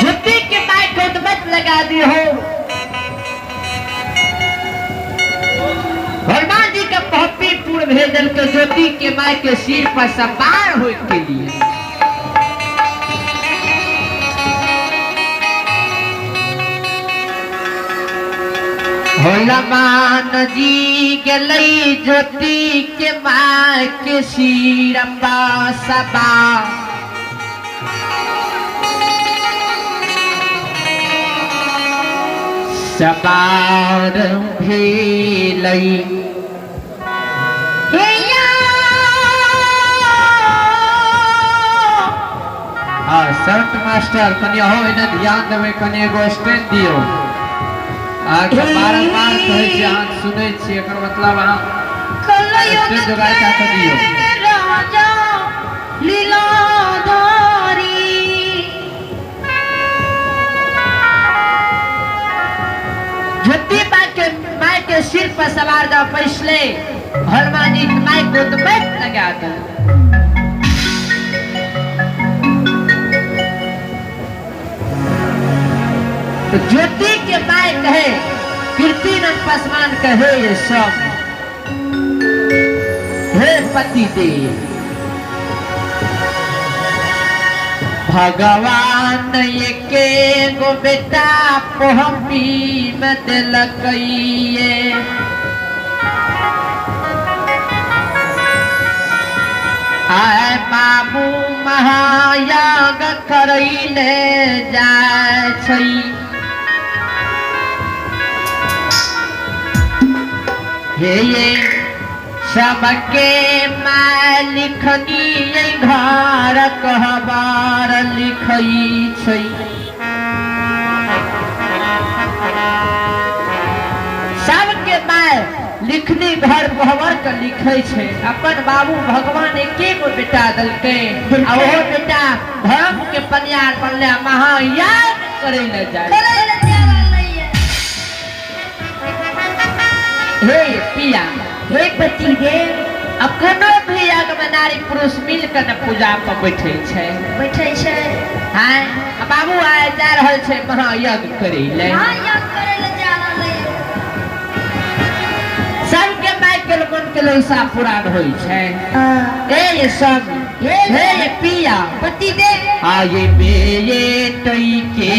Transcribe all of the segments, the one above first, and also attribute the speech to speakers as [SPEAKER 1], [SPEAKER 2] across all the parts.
[SPEAKER 1] जुत्ती के my को मत लगा दी हो। हनुमान जी के पहपीपुर भेजल के ज्योति के my के सिर पर सवार होए के लिए। हनुमान जी गेलै ज्योति के my के सिर पर सवार। सवार भेलै। हाँ संत मास्टर कनि अहो एने ध्यान देबै, कनि एगो स्टैंड दियौ। अहाँके बारम्बार कहै छी, अहाँ सुनै छी, एकर मतलब अहाँ स्टैंड जोगाड़ कए कऽ दियौ।
[SPEAKER 2] राजा लीलाधारी
[SPEAKER 1] ज्योति माय के my के सिर पर सवार जा पैसले हनुमान जी के my को तो बैठ लगा दल। तो ज्योति के my कहे कीर्तिनंद पासवान कहे ये सब हे पति देव भगवान एके गो बेटा पोहपी में दिलकइए। आय बाबू महायाग करैले जाय छै। हे ये सबके my लिखनी घर कहबार लिखै छै। सबके my लिखनी घर कहबर के लिखै छै। अपन बाबू भगवान एके गो बेटा देलकै आ ओहो बेटा धर्म के पनियार बनले महायाग करै ले जाय।
[SPEAKER 2] करै ले जा रहलैए।
[SPEAKER 1] हे पिया,
[SPEAKER 2] हे पति देव,
[SPEAKER 1] आ कोनो भी यज्ञ में नारी पुरुष मिल के न पूजा पर बैठे छै,
[SPEAKER 2] बैठे छै।
[SPEAKER 1] हाय आ बाबू आय जा रहल छै महायज्ञ करै ले।
[SPEAKER 2] महायज्ञ करै ले जा रहलैए।
[SPEAKER 1] सबके my के मन के लौसा पुरान होइ छै।
[SPEAKER 2] हाँ।
[SPEAKER 1] हे ये स्वामी,
[SPEAKER 2] हे
[SPEAKER 1] हे ये पिया,
[SPEAKER 2] पति देव,
[SPEAKER 1] आये बेये तई के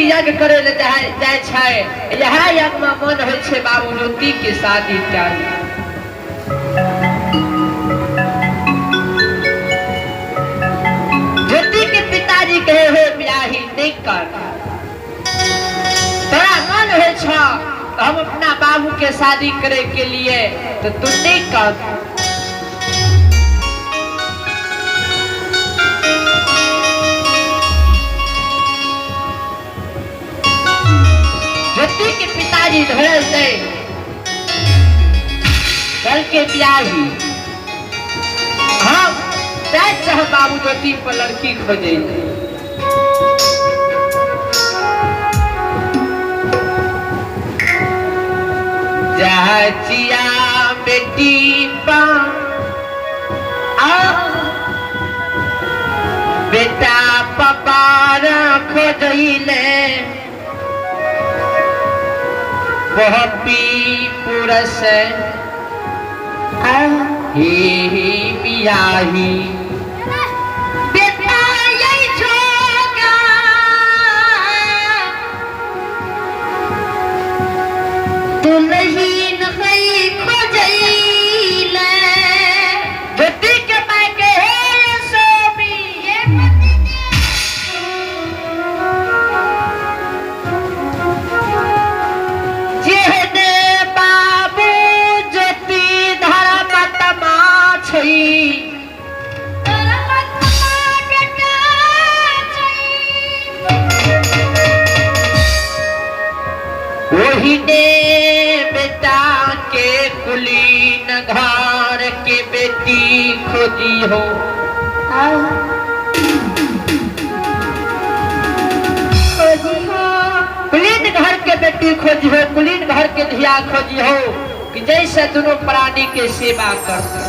[SPEAKER 1] यज्ञ करे ले जाइ छै। इएह यज्ञ में मन होइ छै बाबू ज्योति के शादी कयल। ज्योति के पिताजी कहे हे बियाही नहीं कर, तोरा मन होइ छ हम अपना बाबू के शादी करे के लिए, तो तू नहीं कर। ज्योति के पिताजी धरल दे कल के बियाही हम तय चाह बाबू ज्योति पर लड़की खोजे। जाचिया बेटी पा आ बेटा पपा खोजैले बहपी पुरस ही ही बियाही।
[SPEAKER 2] बेटा यही छोगा दुल्हीन है खोजैले।
[SPEAKER 1] ज्योति के माय के हे सोमी
[SPEAKER 2] ये पति
[SPEAKER 1] जेहने बाबू ज्योति धर्मात्मा छै
[SPEAKER 2] धर्मात्मा बेटा छै।
[SPEAKER 1] ओहिने बेटा के कुलीन घर के बेटी खोजी हो। कुलीन घर के बेटी खोजी हो, कुलीन घर के धिया खोजी हो कि जैसे दोनों प्राणी के सेवा करते।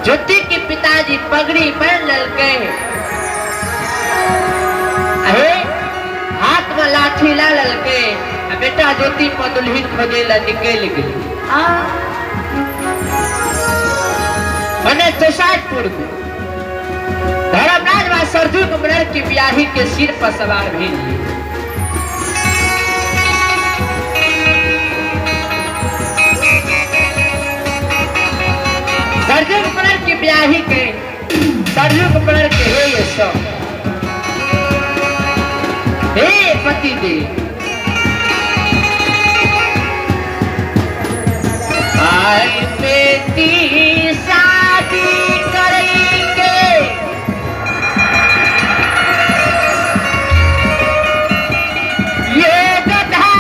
[SPEAKER 1] ज्योति के पिताजी पगड़ी पहन ललके, अरे हाथ में लाठी ला ललके, आ बेटा ज्योति पर दुल्हन खोजे ला निकल गई। मने तुषारपुर में धर्मराज व सरजू कुमार की ब्याही के सिर पर सवार भेल। सरजू कुमार की ब्याही के सरजू कुमार के हे ये सब हे पति दे आई बेटी शादी करेंगे ये गधा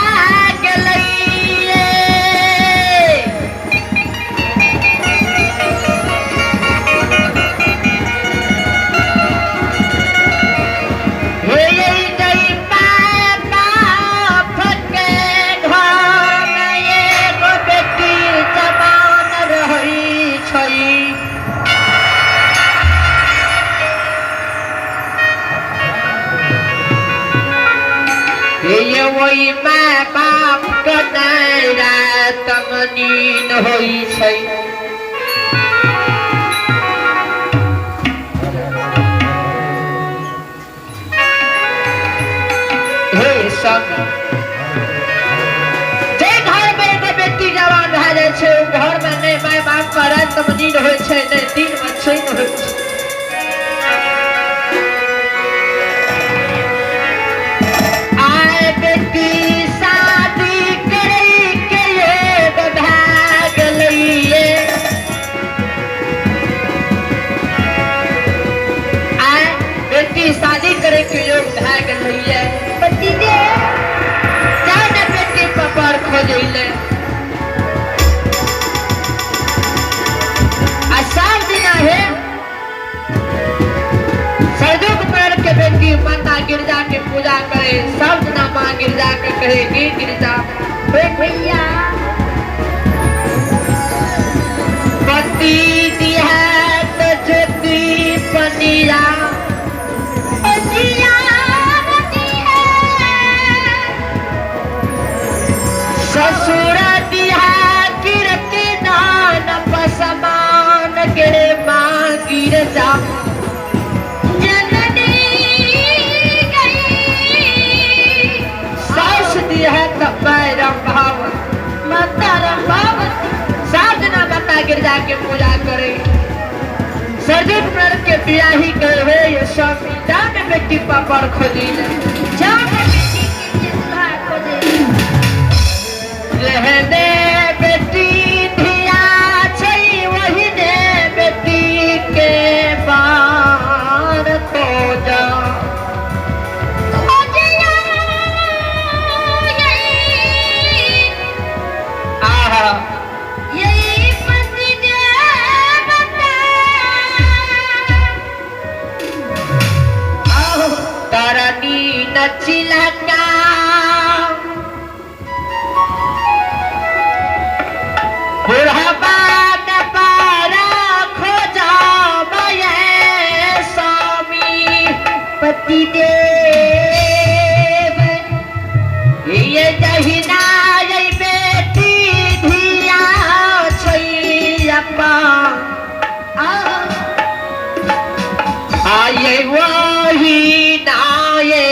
[SPEAKER 1] गेलैये। हे जय बाप के घर में एगो बेटी जवान रहै छै। हे ओहि my बाप के नहि रातम नीन होइ छै। हे सब जे घर में एगो बेटी जवान भए जाइ छै ओ घर में नहि my बाप के रात में नींद होइ छै, नहि दिन में चैन होइ छै। आय बेटी शादी करै के योग भए गेलैये। आय बेटी शादी करे के योग भए गेलैये।
[SPEAKER 2] पति दे
[SPEAKER 1] जाय ने बेटी पपर खोजैले। आ सब दिना हे सरजुग पेड़ के बेटी माता गिरजा के पूजा करे, सब दिना माँ गिरजा के कहे गे गिरजा
[SPEAKER 2] भैया
[SPEAKER 1] पति दिया तो ज्योति पनिया
[SPEAKER 2] पतिया पति है
[SPEAKER 1] ससुर दिया कीर्ति नान पसमान गे माँ गिरजा
[SPEAKER 2] जा माता रंभावती।
[SPEAKER 1] 7 दिना माता गिरजा के पूजा करे। सरजुग नर के बियाही करे हे ये स्वामी, जान बेटी पापड़ खोजी ले,
[SPEAKER 2] जान बेटी के लिए दुल्हा खोजे।
[SPEAKER 1] रहने बेटी धिया छै वही ने बेटी के बार खोजा।
[SPEAKER 2] खोजिया यही,
[SPEAKER 1] आहा
[SPEAKER 2] यही पति देवता।
[SPEAKER 1] तरनी नचिलका बुढ़बा न पारा खोजा ये स्वामी।
[SPEAKER 2] पति देव
[SPEAKER 1] ये जहिना ये बेटी धिया छै अपन आये वही नाये